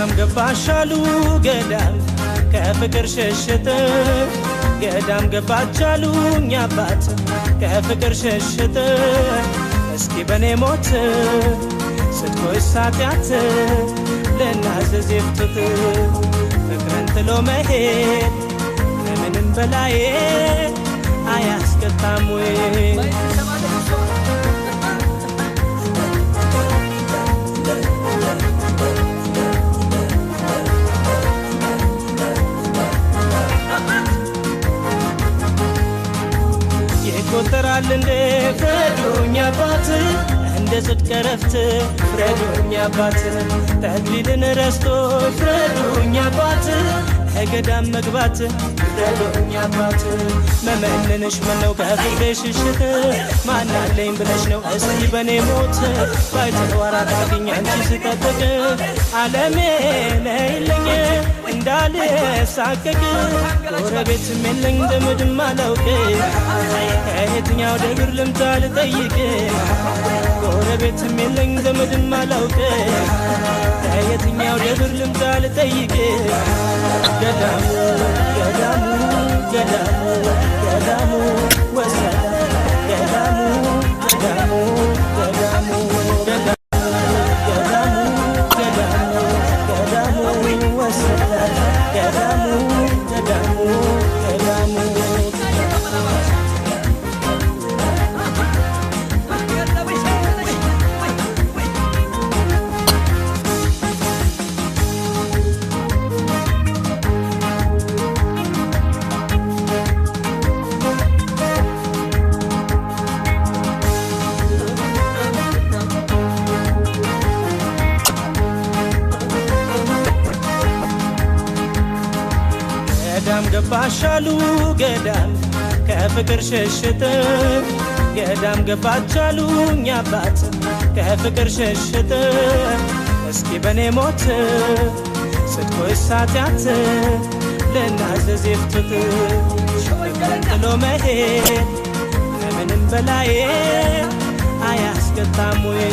ገዳም ገባሻሉ ገዳም ከፍቅር ሸሽት ገዳም ገባቻሉኝ አባት ከፍቅር ሸሽት እስኪ በኔ ሞት ስትቆይ ሳትያት ልናዘዝ ይፍቱት ፍቅርን ጥሎ መሄድ ከምንም በላይ አያስቀጣም ወይ? ይቆጠራል እንደ ፍረዱኝ አባት እንደ ጽድቅ ረፍት ፍረዱኝ አባት ተክሊልን ረስቶ ፍረዱኝ አባት ገዳም መግባት ፍረዱኝ አባት መመንንሽ ምነው ከፍቅሬ ሽሽት ማናለኝ ብለሽ ነው እስቲ በኔ ሞት ባይተዋር አታግኝ አንቺ ስጠብቅ ዓለሜ ነይልኝ እንዳልሳቀቅ ጎረቤትም የለኝ ዘመድም አላውቅ ከየትኛው ደብር ልምጣ ልጠይቅ ጎረቤትም የለኝ ዘመድም አላውቅ ከየትኛው ደብር ልምጣ ልጠይቅ ገዳሙ ገዳሙ ገዳሙ ገዳሙ ወሰደ ገዳሙ ገዳሙ ገዳሙ ገዳሙ ገዳሙ ገዳሙ ወሰደ ገዳሙ ገዳሙ ገዳሙ ገዳም ገባሻሉ ገዳም ከፍቅር ሸሽት ገዳም ገባቻሉኝ አባት ከፍቅር ሸሽት እስኪ በኔ ሞት ስትቆይ ሳትያት ልናዘዝ ይፍቱት ፍቅርን ጥሎ መሄድ ከምንም በላይ አያስቀጣም ወይ?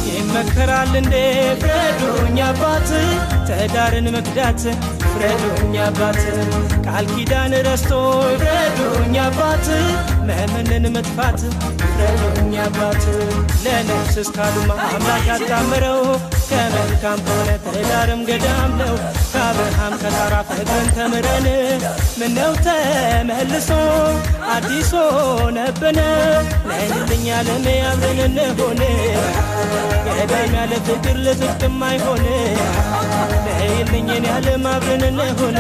ይመከራል እንዴ ፍረዱኝ አባት ትዳርን መክዳት ፍረዱኝ አባት ቃል ኪዳን ረስቶ ፍረዱኝ አባት መመንን መጥፋት ፍረዱኝ አባት ለነፍስ እስካሉማ አምላክ ያጣምረው ከመልካም ከሆነ ትዳርም ገዳም ነው ከአብርሃም ከሳራ ፍቅርን ተምረን ምነው ተመልሶ አዲስ ሆነብን ነይልኝ ዓለሜ አብረን እንሆን ገዳም ያለ ፍቅር ለጽድቅም አይሆን ነይልኝ የኔ ዓለም አብረን እንሆን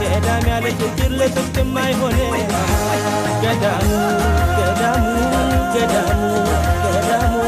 ገዳም ያለ ፍቅር ለጽድቅም አይሆን ገዳሙ ገዳሙ ገዳሙ ገዳሙ